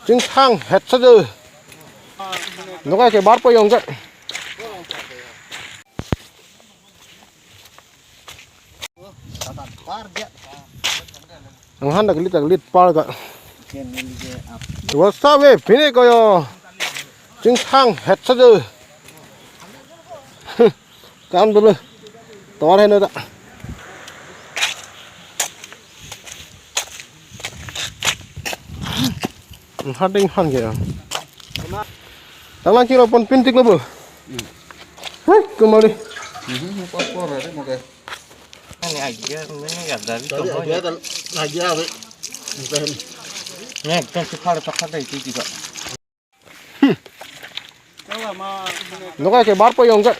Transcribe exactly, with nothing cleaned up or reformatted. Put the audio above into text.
Chingthang het sa jo. Nokai ke bar po yong ke. Anghan dak lit dak lit par ka. What's up, eh? Pini ko yo. Chingthang het sa jo. Kam dulu. Tor hen da. Hading han ke. Tanglang kilo pon pintik lo bu. Hei, kemari. Ini aja, ini ada di tadi toko aja ya. Lagi awe. Bukan. Nih, kita sih pada pakai itu juga. Nokai ke bar po yong ke.